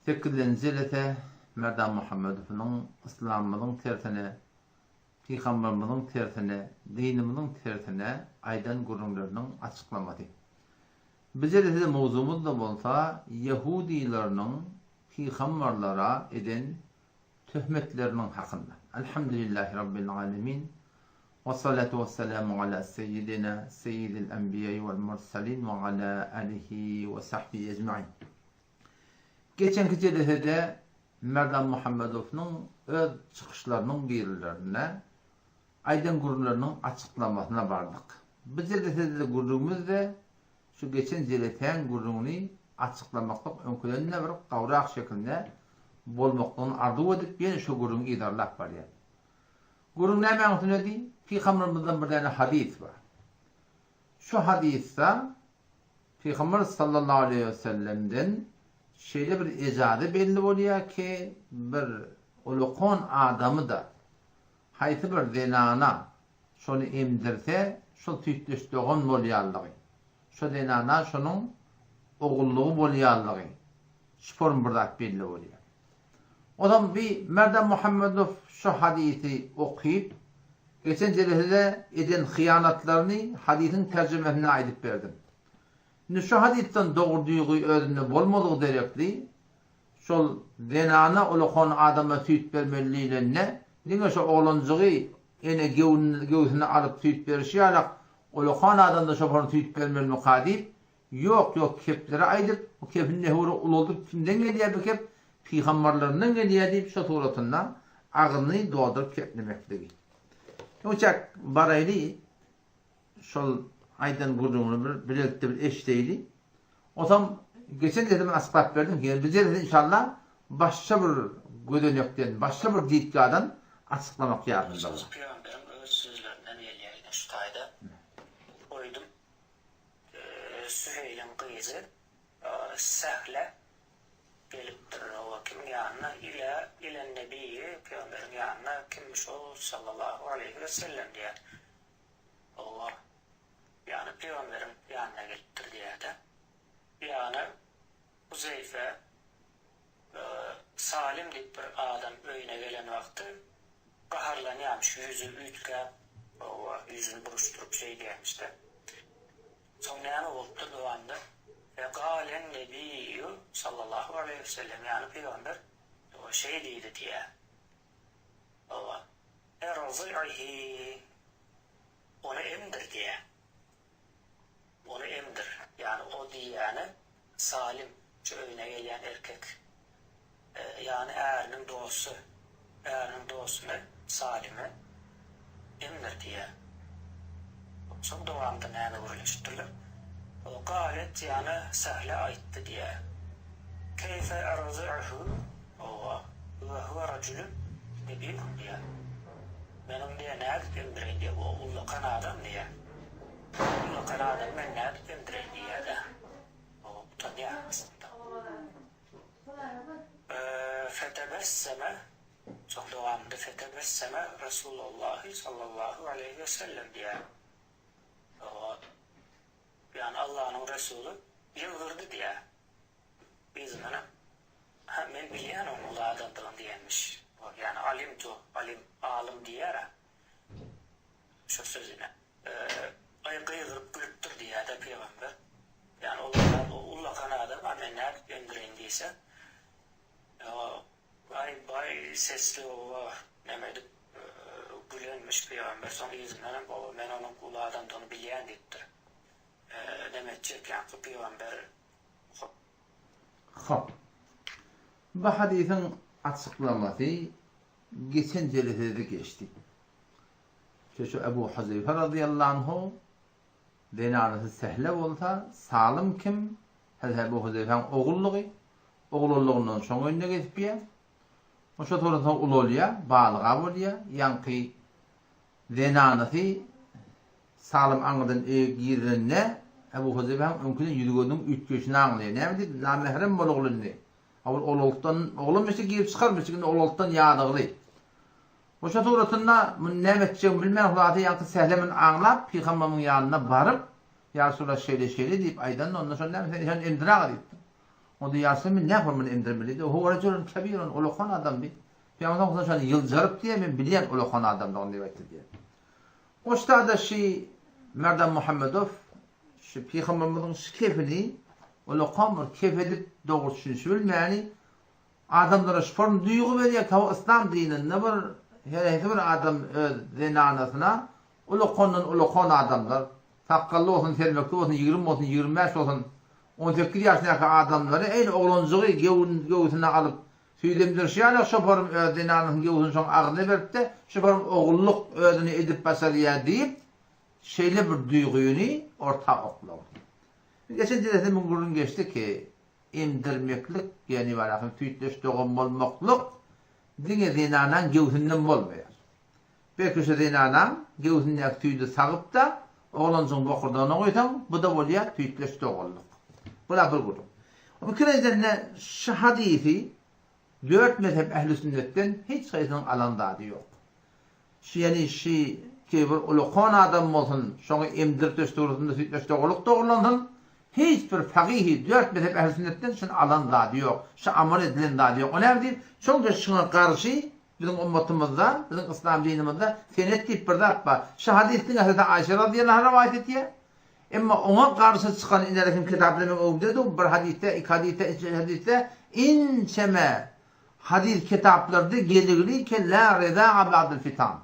Sekizinji jelese Merdan Muhammedowyň Yslamymyzyň tersine, Pygamberimiziň tersine, dinimiziň tersine aýdan gürrüňleriniň açyklamasy. Bu jelesede mowzugymyz-da bolsa ýehudylarynyň pygamberlere eden töhmetleriniň hakynda. Elhamdülillahi Rabbil alemin. Wessalatu wessalamu ala seýýidina seýýidil enbiýai wal mursalin we ala alihi we sahbihi ejmain. Geçenki jelesede Merdan Muhammedowyň öz çykyşlarynyň birilerinde aýdan gürrüňleriniň açyklamasyna bardyk. Bu jelesede-de gürrüňimiz-de şu geçen jelesäň gürrüňini açyklamaklyk öňküden-de bir gowrak şekilde bolmaklygyny arzuw edip ýene şo gürrüňi yzarlap barýan. Gürrüň nämäň üstünedi? Pygambermizden bir däne hadys bar. Şu hadysda Pygamber sallallahu aleýhi we sellemden şeýle bir ejaza belli bolýar ki, bir ulukon adamy-da haýsy bir zenana şony emdirse, şol süýtdeş dogan bolýanlygy, şo zenana şonuň ogullygy bolýanlygy şu form bir zat belli bolýar. Ozal bi Merdan Muhammedow şu hadysy okyp, geçen jelesede eden hyýanatlaryny hadysyň terjimesinde aýdyp berdim. Indi şu hadysdan dogry duýgy özünde bolmadygy derekli, şol zenana ulakan adama süýt bermeli diýlende, diňe şo oglanjygy ene göwsüne alyp süýt berişi ýalak, ulakan adamda şopana süýt bermelimika diýip, Ýok, ýok, kepleri aýdyp, bu kepini nehöwre ulaldyp kimden gelýär bu kep, pygambarlaryndan gelýär diýip şo suratynda agzyny dolduryp keplemekligi. Öňçäk baraýly şol aýdan gürrüňini bir bilelikde bir eşdeýli. Onsoň geçen jelse men açyklap berdim, ýene bu jelse inşallah başga bir gözenekden, başga bir didgadan açyklamak ýadymda bar. Pygamberiň öz sözlerinden gelýär ine şu taýda goýdum. Süheýliň gyzy Sähle gelipdir oba kimiň ýanyna? Ile, ilen nebiýi, pygamberiň ýanyna, kimmiş ol? Sallallahu aleýhi we sellem diýýär. Oba, ýagny pygamberiň ýanyna gelipdir diýýär-de. Ýagny Huzeýfe Salim diýip bir adam öýüne gelen wagty gaharlanýarmyş, ýüzi üýtgäp, hawa, ýüzüni buruşdyryp şeý diýýärmiş-de. Soň näme bolupdyr dowamda? Fe galen nebiýýu sallallahu aleýhi we sellem, ýagny pygamber şeý diýdi diýýär. Hawa, Erzi'ihi, ony emdir diýýär. Ony emdir. Ýagny o diýýäni Salim, şu öýüne gelýän erkek. Ýagny äriniň dosty. Äriniň dostuny Salimi emdir diýýär. Soň dowamynda näme gürleşipdirler? Galet ýagny Sähle aýtdy diýýär. Keýfe erzi'hu, owa, we huwe rajulun kebirun diýýär. Men ony diýýär nädip emdireýin diýýär, o ullakan adam diýýär. Ullakan adamy men nädip emdireýin diýýär-de, o utanýar aslynda. Fetebesseme, soň dowamynda fetebesseme Resulullahi sallallahu aleýhi we sellem diýýär. Ýagny Allanyň Resuly ýylgyrdy diýýär. Yzyndanam, Hä, men bilýän onuň uly adamdygyny diýenmiş. Ýagny alimtu, alim, alym diýýär-ä şo sözüne. Aý, gygyryp gülüpdir diýýär-de pygamber. Ýagny ol ullakan adam, a men nädip emdireýin diýse, Aý, baý sesli oba neme edip gülenmiş pygamber. Soň yzyndanam, Men onuň uly adamdygyny bilýän diýipdir. Neme etjek ýaňky pygamber Hop. Bu hadysyň açyklamasy geçen jelesede geçdi. Şu Ebu Huzeýfe razyýallahu anhu zenanasy Sehle bolsa, Salym kim? Hezreti Ebu Huzeýfäň ogullygy, oglanlygyndan şoň öýünde gezipýär. O şo soň soň ulalýar, balyga bolýar. Ýaňky zenanasy Salym aňyrdan öýe girende Ebu Huzeýfäň öňküden ýüzi-gözüniň üýtgeýşini aňlaýar. Näme diýip, namährem bol ogul indi. A ol oglanlykdan, oglan meşe girip çykarmyş, indi oglanlykdan ýadygly. Oşa suratynda muny näme etjegini bilmän hulasy ýaňky Sähle muny aňlap pygamberimiň ýanyna baryp, Ýa Resulallah şeýle şeýle diýip aýdanda onda şol näme sen şony emdir aga diýipdir. Onda ýa Resulallah men nähili muny emdirmeli diýdi. Huwa rejulun kebirun, ulakan adam diýdi. Pygamber sallallahu aleyhi ve sellem şony ýyljaryp diýýär, men bilýän ulakan adamdygyny diýip aýtdy diýýär. Oşda-da şi Merdan Muhammedow şu pygamberimiziň şu kefini ulakan bir kef edip dogry düşünişibilmäni adamlara şu form duýgy berýär, tawa yslam dininde bir herhisi bir adam öz zenanasyna ulakandan ulakan adamlar, sakgally bolsun, selmekli bolsun, 20 bolsun, 25 bolsun, 18 ýaşyndaky adamlary eýni oglanjygy göwsüne alyp Süýdemdirişi ýaly şoparym öz zenanasynyň göwsüni şoň agzyna beripdi, şoparym ogullyk özüni edip başarýar diýip, şeýle bir duýgyny orta oklady. Geçen jelesede muň gürrüň geçdi ki, emdirmeklik, ýagny barasyn süýtdeş dogan bolmaklyk diňe zenanaň göwsünden bolmaýar. Belki şu zenanaň göwsündäki süýdi sagyp-da, oglanjygyň bokurdagyna guýsaň, bu-da bolýar süýtleş doganlyk. Bu-da bir gürrüň. Ikinjiden-de şu hadysy dört mezhep ähli-sünnetden hiç haýsynyň alan zady ýok. Şu ýagny şu ki bir ulakan adam bolsun, şoňa emdirip dogrusynda süýtleş doganlyk dogurlansyn, hiç bir fagyhy dört mezhep ähli-sünnetden şuny alan zady ýok, şu amal edilen zady ýok. O näme diýip, şoň şuňa garşy Biziň ummatymyzda, biziň yslam dinimizde senet diýip bir zat bar. Şu hadys diňe Hazreti Aýşe razyýallahu anha rowaýat etýär. Emma oňa garşy çykan inerekim kitaplar meň öňümde dur, bir hadysda, iki hadysda, üç hadysda inçeme hadys kitaplarda geligli ki la riza'a ba'del fitam.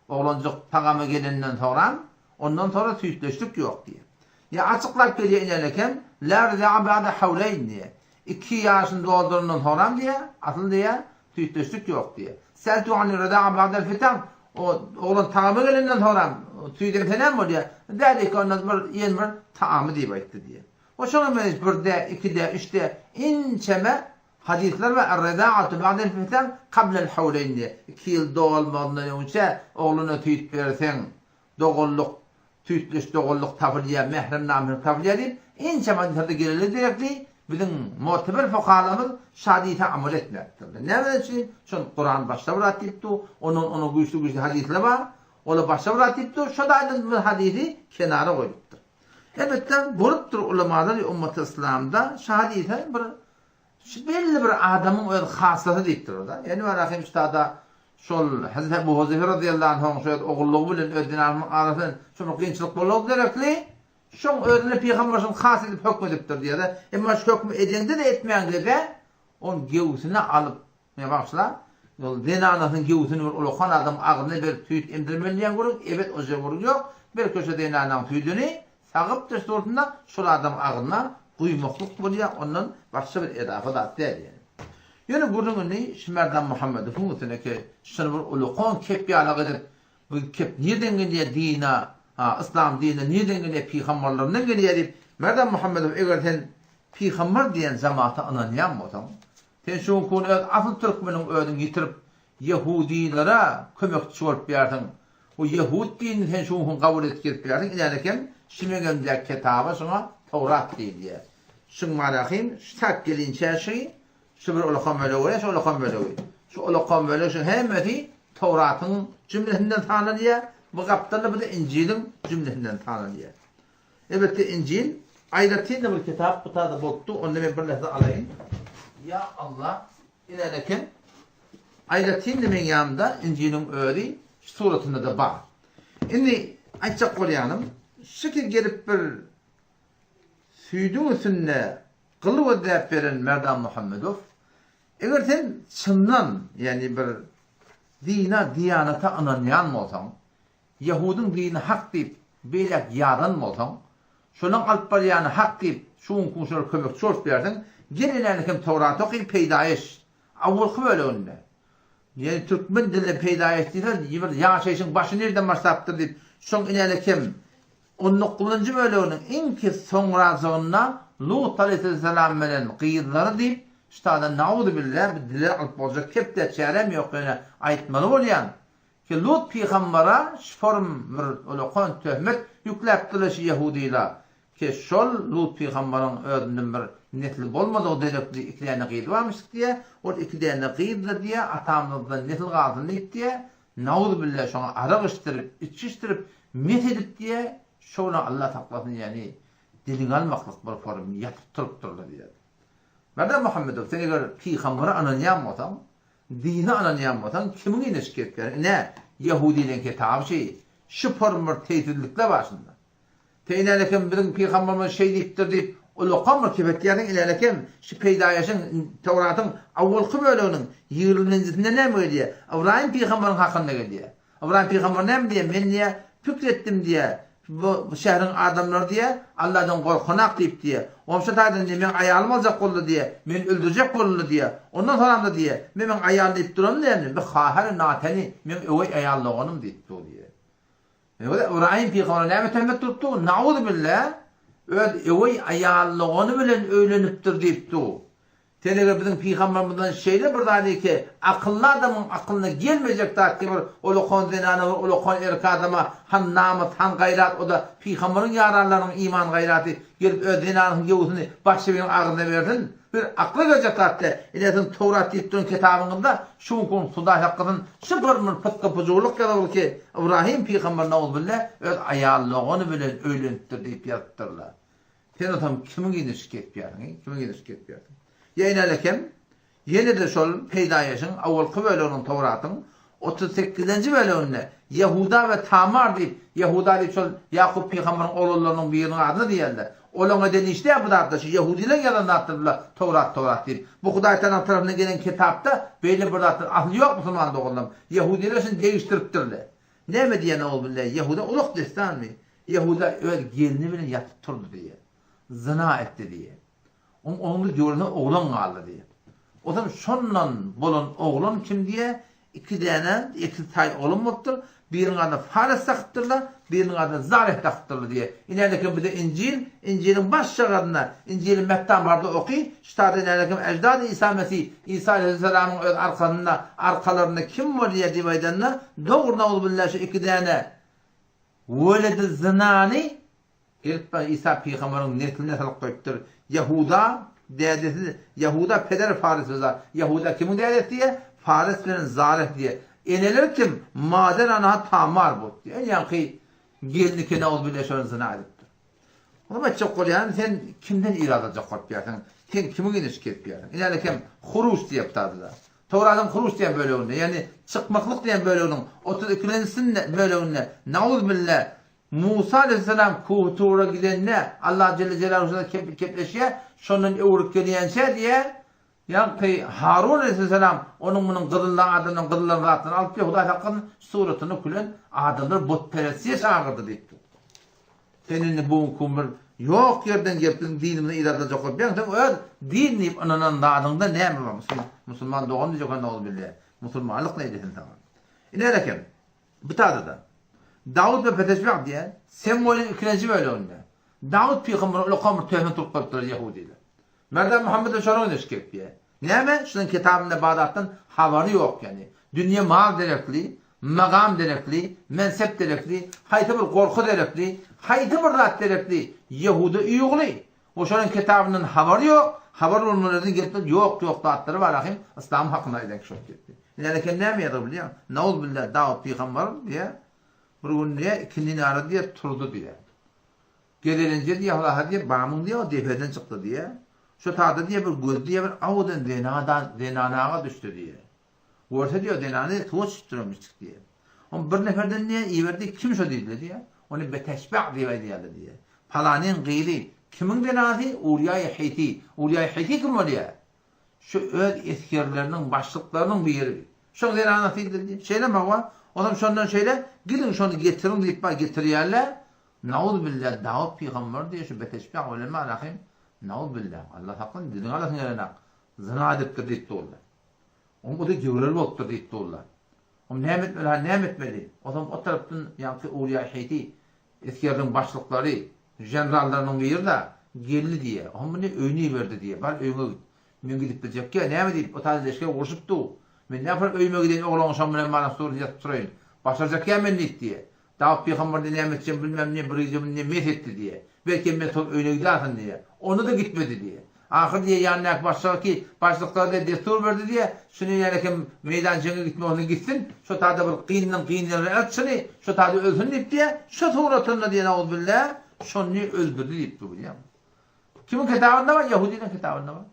Oglanjyk tagama gelenden soňram, ondan soňra süýtleşlik ýok diýýär. Ýa açyklap gelýär inelekem, La riza'a ba'de hawleýn diýýär. Iki ýaşyny doldurandan soňram diýýär, asyl diýýär, süýtleşlik ýok diýýär. Seltu ani riza'a ba'del fitam, o oglan tagama gelenden soňram süýt emse näme bolýar? Zälike ondan bir ýene bir taamy diýip aýtdy diýýär. O şoňa meňzeş birde, ikide, üçde inçeme Hadyslar bar, Er-rezaatu ba'del fitam kablel hawleýn diýýär. Iki ýyl dolmazyndan öňçä ogluna süýt berseň, doganlyk, süýtleş doganlyk tapylýar, mährem namysy tapylýar diýip, ençeme hadyslarda geleli derekli biziň mu'teber fukahalarymyz şu hadysa amal etmäpdirler. Näme üçin? Şol Kuran başga bir zat diýip dur, ondan oňa güýçli-güýçli hadyslar bar, olar başga bir zat diýip dur, şo taýdan bu hadysy kenara goýlupdyr. Elbetde, bolupdyr ulamalar ummaty yslamda şu hadysa bir Şu belli bir adamyň öz hassasy diýipdir-da. Ýani Rahim üstada şol Hazreti Ebu Huzeýfe razyýallahu anhuň şu öz ogullygy bilen öz zenasynyň arasynda şol bir kynçylyk bolany gerekli, şoň özüne pygamber şony has edip hökm edipdir diýýär-de. Emma şu hökmi edeňde-de etmäňde-de ony göwsüne alyp Meni bagyşla, ol zenanasynyň göwsüni bir ulakan adamyň agzyna berip süýt emdirmeli diýen gürrüň ebet o jere gürrüň ýok. Bir köşe zenanaň süýdüni sagyp dessursynda şol adamyň agzyna guýmaklyk bolýar, ondan başga bir edafa zat däl ýöne. Ýöne gürrüň indi şu Merdan Muhammedowyň üstüne ki, şuny bir ulakan kep ýalak edip, bu kep nirden gelýär dine, ha, yslam dinine nirden gelýär, pygamberlerinden gelýär diýip, Merdan Muhammedow eger sen pygamber diýen jamata ynanýan bolsaň, Sen şu günki gün öz asyl türkmeniň özüňi ýitirip ýehudilere kömekçi bolup ýärsiň. Bu ýehud dinini sen şu günki gün kabul edip gezip ýärsiň inänekem şimegemdäki ketaba şuňa Towrat diýilýär. Şuň marahym şu tak gelinçä şu şu bir ulakan bölegi bolýar şu ulakan bölegi. Şu ulakan bölek şuň hemmesi Towratyň jümlesinden sanalýar. Bu gapdalda bu-da Injiliň jümlesinden sanalýar. Elbetde Injil aýratyn-da bir kitap, bu taýda bolupdy, onda men bir nähili alaýyn. Ýa Allah, inen eken. Aýratyn-da meň ýanymda Injiliň özi şu suratynda-da bar. Indi aýtjak bolýanym, şu ki gelip bir süýdüň üstünde gyl gözläp beren Merdan Muhammedow, eger sen çyndan, ýagny bir dine, diýanata ynanýan bolsaň, Ýehudyň dini hak diýip, beýläk ýazan bolsaň, şolaň alyp barýany hak diýip, şu günki şolara kömekçi bolup ýörseň, gel enäni hem Towraty oky, peýdaýyş, awalky böleginde, ýagny türkmen dilinde peýdaýyş diýse, bir ýaşaýşyň başy nirden başlapdyr diýip, şoň enäni hem on dokuzynjy böleginiň iňki soňrajygynda Lut aleýhissalam bilen gyzlary diýip, şu taýdan nauzubilla bir dile alyp boljak kep-de çärem ýok ýöne aýtmaly bolýan, Ki Lut pygambara şform bir ulakan töhmet ýükläpdirler şi ýehudylar, ki şol Lut pygambaryň özünden bir nesli bolmadygy derekli iki däne gyzy barmyşdyk diýýär, ol iki däne gyz-da diýýär atamyzdan nesil galsyn diýip diýýär, nauzubilla şoňa arak içdirip, içgi içdirip, mes edip diýýär, şo bilen Allah saklasyn ýagny diliňi almaklyk bir form ýatyp turupdyrlar diýýär. Merdan Muhammedow, sen eger pygambere ynanýan bolsaň, dine ynanýan bolsaň, kimiň yzyna çykyp gezýäň? Ine, ýehudileň kitaby şeý. Şu form bir teýsizlikler bar şunda. Sen inälekem biziň pygamberimiz şeý diýipdir diýip, ulakam bir kep etýärsiň, inälekem şu peýdaýaşyň, Töwratyň awalky böleginiň ýigriminjisinde näme gelýär? Ybraýym pygamberiň hakynda gelýär. Ybraýym pygamber näme diýýär? Men diýýär, pikir etdim diýýär, bu şäheriň adamlary diýýär, Alladan gorkanak diýip diýýär. Goňşy taýdan diýýär, meň aýalym aljak boldy diýýär, meni öldürjek boldy diýýär. Ondan soňam-da diýýär, men meň aýal diýip duran diýýär, bu hahary nateni meň öweý aýal doganym diýip dur diýýär. Ýöne Ybraýym pygambere näme töhmet tutdy? Nauzubilla, öz öweý aýal dogany bilen öýlenipdir diýip dur. Sen eger biziň pygambermizden şeýle bir zady ki, akylly adamyň akylyna gelmejek zat ki bir ulakan zenana bir ulakan erkek adama han namys han gaýrat o-da pygamberiň ýaranlarynyň iman gaýraty gelip öz zenanysynyň ýowusyny başga biriniň agzyna bersin bir akla geljek zat däl. Ine siziň Towrat diýip duran kitabyňyzda şu günki gün Hudaý saklasyn şu bir bir pytgy-pyjuwlyk ýazylgy ki Ybrahym pygamber nauzubilla öz aýal dogany bilen öýlenipdir diýip ýazypdyrlar. Sen otam kimiň yzyna çykyp gezipýärsiň, kimiň yzyna çykyp gezipýärsiň? Ýa inälekem, ýene-de şol Peýdaýeşiň awalky böleginiň Towratyň 38-nji böleginde Ýahuda we Tamar diýip, Ýahuda diýip şol Ýakup pygamberiň oglanlarynyň biriniň adyny diýýärler. Olaň eden işi däl bu zatlar, şu ýahudylaryň ýazan zatlary bular Towrat, Towrat diýip. Bu Hudaý Tagalaň tarapyndan gelen kitapda beýle bir zatlar asyl ýok musulman doganlarym. Ýahudylar şuny degişdiripdirler. Näme diýýän ol bile Ýahuda ulak dessanmy? Ýahuda öz gelni bilen ýatyp turdy diýýär. Zyna etdi diýýär. Oň oňly göwresinde oglan galdy diýýär. Otam şondan bolan oglan kim diýýär? Iki däne ekiz taý oglan bolupdyr. Biriniň adyna Fares dakypdyrlar, biriniň adyna Zareh dakypdyrlar diýýär. Inälekem bize Injil, Injiliň baş şagadynda, Injili Mettan barda oky, ştada inälekem Eždady Isa Mesih, Isa aleýhissalamyň öz arkasynda, arkalarynda kim bolýar diýip aýdanda, dogry nauzubilla şu iki däne weledi zynany gelip bir Isa pygamberiň nesline salyp goýupdyr. Ýahuda dädesi, Ýahuda peder Fares we Zareh. Ýahuda kimiň dädesi diýýär? Fares bilen Zareh diýýär. Eneleri kim? Mader ana Tamar bolup diýýär. Ýaňky gelni ki nauzubilla şony zyna edipdir. Onuň aýtjak bolýany sen kimden irad aljak bolup ýörsiň? Sen kimiň yzyny çekip ýörsiň? Ine hem Huruç diýip adyda. Towradyň Huruç diýen böleginde, ýagny çykmaklyk diýen böleginiň 32-nji böleginde Nauzbilla Musa aleyhisselam Kuhy Tura gidende Allah Jelle Jelaluhu şonda kepleşýär, şondan öwrüp gelýänçä diýýär, Ýaňky Harun aleyhisselam onuň munuň gyzyllan adamdan gyzyllan zatlaryny alyp diýýär, Hudaý saklasyn, suratyny külen adamlar butperestliğe çagyrdy diýipdir. Sen indi bu günki gün bir ýok ýerden gelip biziň dinimizi yzarlajak bolup ýaň, sen öz din diýip ynanan zadyňda näme bar? Musulman, musulman dogan diýjek onda ol bile. Musulmanlyk ne edesin saňa? Ine eken. Bu tada-da Dawut we Peteşbek diýen Semueliň ikilenji böleginde Dawut pygambere ulakan bir töhmet urup goýupdylar ýehudylar. Merdan Muhammet hem şonuň bilen şikep diýýär. Näme? Şunuň kitabynda bar zatdan habary ýok ýagny. Dünýe mal derekli, magam derekli, mensep derekli, haýsy bir gorky derekli, haýsy bir zat derekli ýehuda uýugly. We şonuň kitabyndan habary ýok, habar bolmalardan gelip ýok ýok zatlary bar ahym yslam hakynda aýdan kişi bolup ketdi. Ine eken näme ýazygy bilýäň? Nauzbillah Dawut pygamber diýýär, bir gün diýýär, ikindi nara diýýär, turdy diýýär. Gezelenje diýýär, Hulaha diýýär, bamyň diýýär, o depeden çykdy diýýär. Şo taýda diýýär, bir gözi diýýär, bir awadan zenadan, zenanaga düşdi diýýär. Görse diýýär, zenany diýýär, suwa düşüp duranmyşdyk diýýär. Oň bir neferden diýýär, iberdi, kim şo diýdiler diýýär. Ony Beteşbag diýip aýdýarlar diýýär. Palanyň gyzy, kimiň zenasy? Urýaýy Hiti. Urýaýy Hiti kim bolýar? Şu öz esgerleriniň başlyklarynyň biri. Şoň zenanasy diýdi. Şeýlemi hawa? Onam şondan şeýle, gidiň şony getiriň diýip bar getirýärler. Nauzubilla Dawut pygamber diýýär şu Beteşbag bilen Malahym. Nauzubilla Allah saklasyn diliňe alasyň gelenak. Zyna edipdir diýip durlar. Oň o-da göwreli bolupdyr diýip durlar. Oň näme etmeli ha näme etmeli? Onsoň o tarapdan ýaňky Uriýa Heýti Esgerligiň başlyklary, ženerallarynyň biri-de geldi diýýär. Oňa muny öýüne iberdi diýýär. Bar öýüňe git. Men gidip biljekkä, näme diýip, o taýda leşger urşup dur. Men näme öýüme gideýin, oglaňyň şoň bilen baryp surat ýazyp turaýyn. Başarjakýa men diýip diýýär. Dawut pygamber diýýär, näme etjegimi bilmän, ne bir gije muny mes etdi diýýär. Belki men soň öýüne gidärsin diýýär. Onda-da gitmedi diýýär. Ahyr diýýär, ýanyndaky başlyga ki, başlyklara diýýär, dessur berdi diýýär, şuny ýaly kim meýdan jeňe gitmek bolsa gitsin, şo taýda bir gyndan gyn ýerine at şuny, şo taýda ölsün diýip diýýär, şo suratynda diýýär, nauzubilla, şony öldürdi diýip dur bilýäňmi? Kimiň kitabynda bar? Ýahudylaryň kitabynda bar.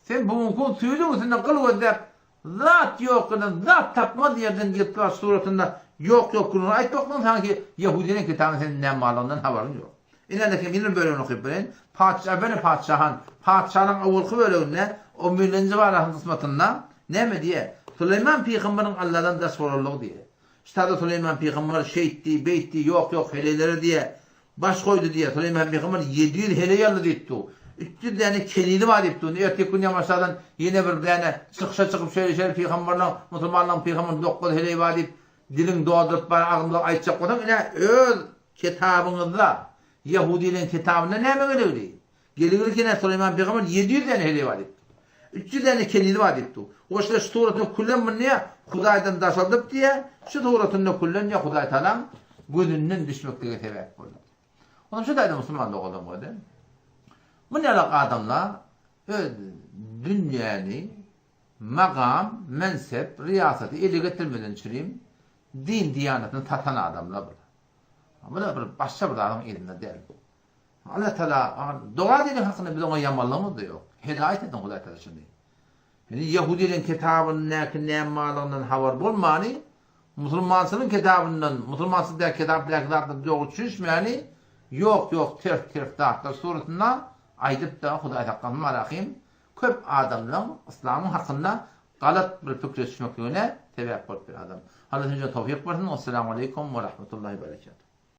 Sen bu günki gün tüýlügiň üstünde gyl gözläp, zat ýok ýerden, zat tapmaz ýerden gelip bar suratynda ýok ýok gürrüňi aýtmaklygyň sanki ýehudynyň kitabyny seniň näme barlygyndan habaryň ýok. Ine lekin ýene bir bölegini okyp bereýin. Patyşa beni patyşahan, patyşalaryň owalky böleginde on birinji barasyň kysmatynda näme diýýär? Süleýman pygamberiň Alladan daş bolanlygy diýýär. Ştada Süleýman pygamber şeýtdi, beýtdi, ýok ýok heleýlere diýýär. Baş goýdy diýýär. Süleýman pygamber 700 heleý aldy diýipdi. 300 däne kenizi bar diýipdi. Indi erteki gün ýamaşadan ýene bir däne çykyşa çykyp şeýle şeýle pygamberleň, musulmanlaryň pygamberiniň 9 heleýi bar diýip diliň dolduryp bar agzyňda aýtjak bolsaň ine öz kitabyňyzda ýehudileň kitabynda näme geregli? Geligli kene Süleýman pygamber 700 däne heleý bar diýipdi. 300 däne kenizi bar diýipdi. Goşda şu suratyny küllen muny diýýär, Hudaýdan daşaldyp diýýär, şu suratynda küllen diýýär Hudaý Tagalaň gözünden düşmeklige sebäp boldy. Onam şu taýda musulman doganlarym gördi. Muny ýalak adamlar öz dünýäni, magam, mensep, riýasaty ele getirmeden çürim din diýanatyny satan adamlar bular. Bular bir başga bir zadyň yzynda däl. Allah Tagala doga dileg hakynda biz oňa ýamanlygymyz-da ýok. Hedaýat edin Hudaý Tagala şuny. Indi ýehudileň kitabyndaky näme barlygyndan habar bolmany, musulmançylygyň kitabyndan, musulmançylykdaky kitapdaky zatlary dogry düşünişmäni, ýok ýok ters ters zatlar suratynda aýdyp-da Hudaý saklasyn Malahym köp adamlaň yslamyň hakynda galat bir pikire düşmekligine sebäp bolup bir adam. Allah size towfyk bersin. Wessalamu aleýkum we rahmetullahi we berekatuh.